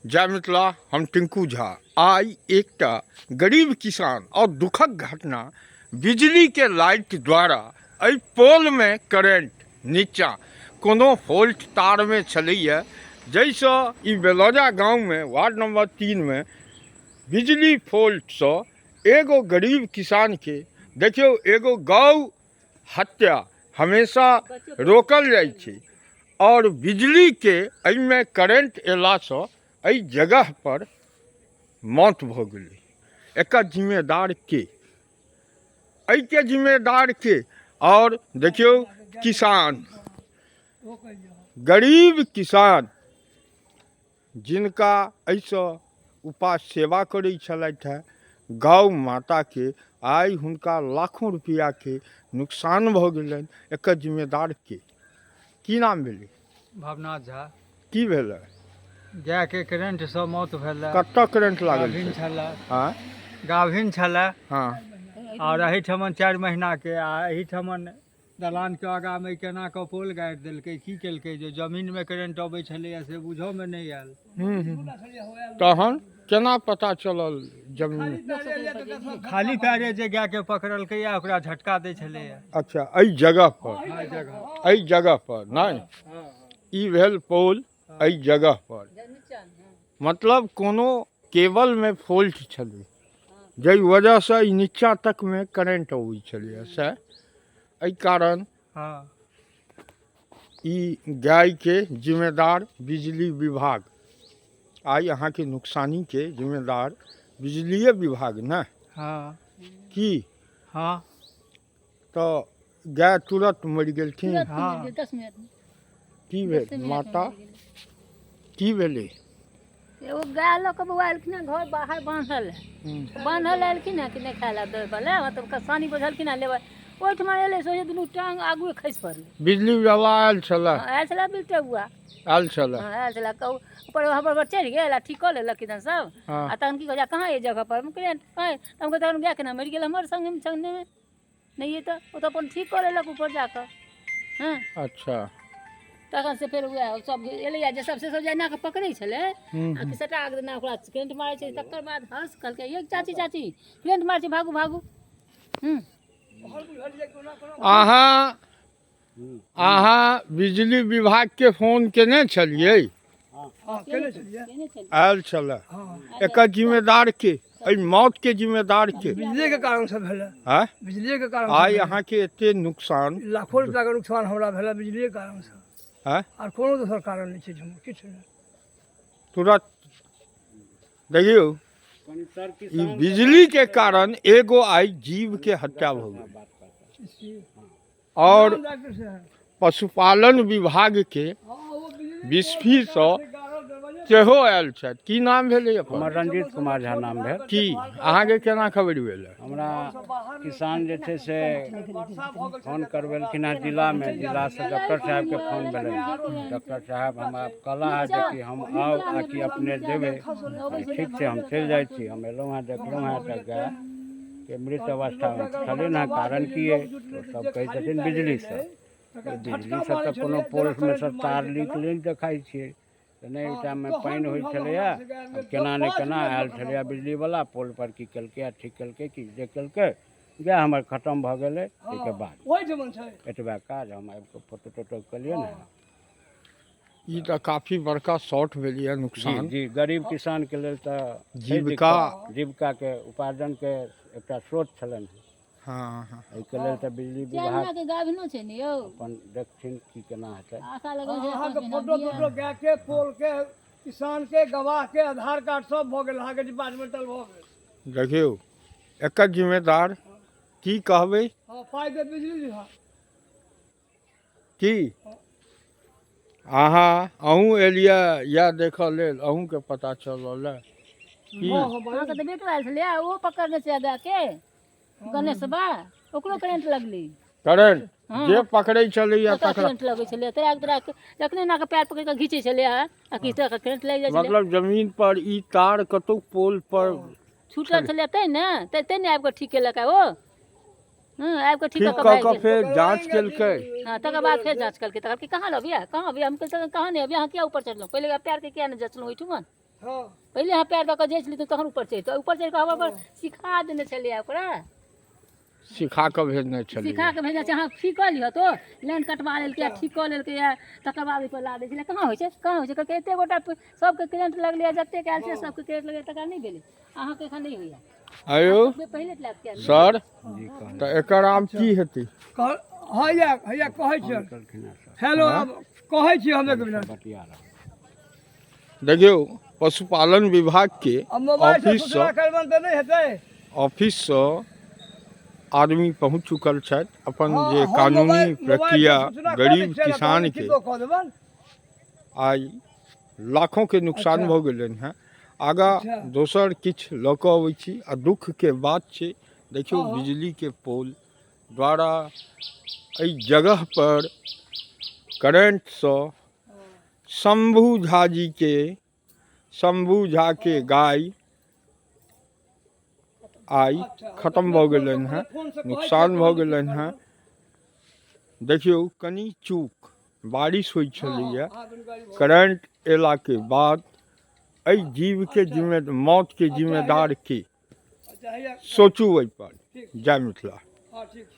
जय मिथिला, हम टिंकू झा। आइ एकटा गरीब किसान और दुखक घटना, बिजली के लाइट द्वारा एहि पोल में करेंट नीचा कोनो फॉल्ट तार में छलैया, जाहिसँ ई बेलौजा गांव में वार्ड नंबर 3 में बिजली फॉल्ट सँ एगो गरीब किसान के, देखियौ, एगो गौ हत्या हमेशा रोकल जाइ छै आओर बिजलीके एहिमे करेंट अयलासँ एहि जगहपर मौत भऽ गेलै। एकर जिम्मेदार के? एहिके जिम्मेदार के? आओर देखियौ, किसान, गरीब किसान, जिनका एहिसँ उपास सेवा करै छलथि हेँ गौ माताके, आइ हुनका लाखों रुपैआके नुकसान भऽ गेलनि। एकर जिम्मेदार के? की नाम भेलै? भवनाथ झा। की भेलै? गायके करेंटसँ मौत भेलै। कतऽ करेंट लागल? गाभिन छलै। आँय? गाभिन छलै। आओर एहिठमन 4 महीनाके, आ एहिठमन दलानके आगाँमे केना कऽ पोल गाड़ि देलकै, की केलकै जे जमीनमे करेंट अबै छलैए से बुझोमे नहि आयल। हूँ हूँ तहन केना पता चलल जमीन? खाली पैरे जे गायके पकड़लकै आ ओकरा झटका दै छलैए। अच्छा, एहि जगह पर? एहि जगह। एहि जगह पर नहि, ई भेल पोल एहि जगह पर, मतलब कोनो केबलमे फॉल्ट छलै, जाहि वजहसँ ई नीचा तकमे करेंट अबै छलैए, से एहि कारण। ई गायके जिम्मेदार बिजली विभाग। आइ अहाँके नुकसानीके जिम्मेदार बिजलिए विभाग ने? हँ। की? हँ। तऽ गाय तुरत मरि गेलखिन? हँ। 10 मिनट। की भेल माता, की भेलै? एगो गाय लऽ कऽ बौआ एलखिन हँ, घर बाहर बान्हल है। बान्हल एलखिन हँ कि नहि खाय लए दै बला, मतलब सानी बोझलखिन हँ लेबै, ओहिठमा एलै, सोझे दुनू टांग आगुए खसि पड़लै। बिजली वाला आयल छलै? हँ, आयल छलै बिलटुआ। आयल छलै? हँ, आयल छलै। कहू, ऊपर हबर हबर चढ़ि गेल आ ठीक कऽ लेलक किदन सब। आ तहन की कहै, कहाँ एहि जगह पर कहाँ? तऽ हम कहै, तहन गाय केना मरि गेल हमर संगे संगमे? नहि तऽ ओ तऽ अपन ठीक कऽ लेलक ऊपर जाकऽ। हँ। तखन से फेर उएह सब एलैए जे सब से सब जे एना कऽ पकड़ै छलै आ कि सटा देना ओकरा करेंट मारै छै। तकर बाद हर्ष कहलकै, ये चाची, चाची, करेंट मारै छै, भागू, भागू। हूँ। अहाँ बिजली विभागके फोन केने छलियै? केने छलियै। आयल छलै? एकर जिम्मेदार के? एहि मौतके जिम्मेदार के? बिजलीके कारणसँ भेलै। आँय? बिजलीके कारण। आइ अहाँके एते नुकसान। लाखो रुपैआके नुकसान हमरा भेलै बिजलीके कारणसँ। आँय? आर कोनो दोसर कारण नहि छै, हमर किछु नहि। तुरत देखियौ, ई बिजलीके कारण एगो आइ जीवके हत्या भऽ गेल आओर पशुपालन विभागके बिस्फीसँ सेहो आयल छथि। की नाम भेलै अपन? हमर रंजीत कुमार झा नाम भेल। की अहाँके केना खबरि भेल? हमरा किसान जे छै से फोन करबेलखिन हेँ जिलामे, जिलासँ डॉक्टर साहेबके फोन भेलनि। डॉक्टर साहेब हमरा कहला है जे कि हम आउ आ कि अपने जेबै? ठीक छै, हम चलि जाइ छी। हम एलहुँ हेँ, देखलहुँ हेँ तऽ गायके मृत अवस्थामे छलनि हेँ। कारण की अइ? तऽ सब कहै छथिन बिजलीसँ। बिजलीसँ तऽ कोनो पोलमे सँ तार लीक नहि देखाइ छियै तऽ नहि। ओहि टाइममे पानि होइ छलैए। आब केना नहि केना आयल छलैए बिजलीवला पोल पर, की केलकै आ ठीक केलकै कि जे केलकै, गाय हमर खतम भऽ गेलै। ताहिके बाद ओहिठमन छै। एतबा काज हम आबि कऽ फोटो तोटो केलियै ने। ई तऽ काफी बड़का शॉर्ट भेल यऽ। जी। नुकसान। जी, गरीब किसानके लेल तऽ छै। जीविका। दिक्कत। जीविकाके उपार्जनके एकटा स्रोत छलनि हेँ। हँ हँ एहिके लेल तऽ बिजली 4 विभाग महीनाके गाभिनो छै ने यौ। अपन देखथिन की केना हेतै। आशा लगल छै। अहाँके 5 महीना फोटो बियाह। तोटो गायके, पोलके, किसानके, गवाहके आधार कार्ड सब भऽ गेल, अहाँके डिपार्टमेंटल भऽ गेल। देखियौ, एकर जिम्मेदार की कहबै? हँ, पाइ दे बिजली विभाग। की अहूँ एलियै इएह देखऽ लेल? अहूँके पता चलल की? हँ हँ अहाँके तऽ बेटो आयल छलै, ओहो पकड़ने छै गायके, गणेशबा, ओकरो करेंट लगलै। करेंट? हँ। जे पकड़ै छलैया तकरा तकरा? करेंट लगै छलै। तोरा तोरा जखने एना कऽ पैर पकड़ि कऽ घीचै छलै आ कि तोरा करेंट लागि जाइ छलै। मतलब जमीन पर ई तार कतौ पोल पर छूटल छलै, तै ने तै ने आबि कऽ ठीक केलक। ओ हँ, आबि कऽ ठीक ठीक कऽ कऽ कऽ भागि कऽ गेल। फेर जाँच केलकै? हँ, तकर बाद फेर जाँच केलकै। तऽ कहलकै, कहाँ लबिया, कहाँ अबिया? हम कहलियै, कहाँ नहि अबिया? अहाँ किया ऊपर चढ़लहुँ पहिले? पैरके किया नहि जँचलहुँ ओहिठुमन? हँ। पहिले अहाँ पैर दऽ कऽ जाइ छलियै तऽ तखन ऊपर चढ़ितहुँ, ऊपर चढ़ि कऽ हमर सिखा देने छलियै ओकरा। सिखा कऽ भेजने छलियै। सिखा कऽ भेजने छै, अहाँ ठीक कऽ लिअ तो लाइन कटवा लेलकै आ ठीक कऽ लेलकै आ तकर बाद ओहिपर ला दै छलै। कहाँ होइ छै, कहाँ होइ छै? कहलकै एते गोटा सबके करेंट लगलैए, जतेक आयल छै सबके करेंट लगलै, तकरा नहि भेलै, अहाँके एखन नहि होइए। आयौ पहिले लए सर, तऽ एकर आब की हेतै? हैया हैया कहै छियनि। कहलखिन हँ सर। हेलो, आब कहै छी हम एक मिनट। बतिया रहल। देखियौ, पशुपालन विभागके आ मोबाइल से ऑफिससँ सूचना करबनि तऽ नहि हेतै? ऑफिससँ आदमी पहुँच चुकल छथि अपन हँ, जे हम कानूनी मोबाइल से प्रक्रिया सूचना कऽ दै गरीब छियै ने, तहन किसानके लिखितो कऽ देबनि। आइ लाखोंके नुकसान अच्छा। भऽ गेलनि हेँ। आगाँ अच्छा। दोसर किछु लऽ कऽ अबै छी आ दुःखके बात छै। देखियौ, हँ, हँ। बिजलीके पोल द्वारा एहि जगह पर करेंटसँ शंभू झा जीके, शंभू झाके गाय आइ अच्छा, खतम भऽ गेलनि हेँ, फोनसँ कहै नुकसान छियै भऽ तहन गेलनि हेँ। देखियौ, कनि चूक बारिश होइ छलैए, हँ, हँ, करेंट एलाके बाद एहि जीवके जिम्मे मौतके जिम्मेदार के? अच्छा, हैया। सोचू एहिपर। ठीक। जय मिथिला। हँ, ठीक।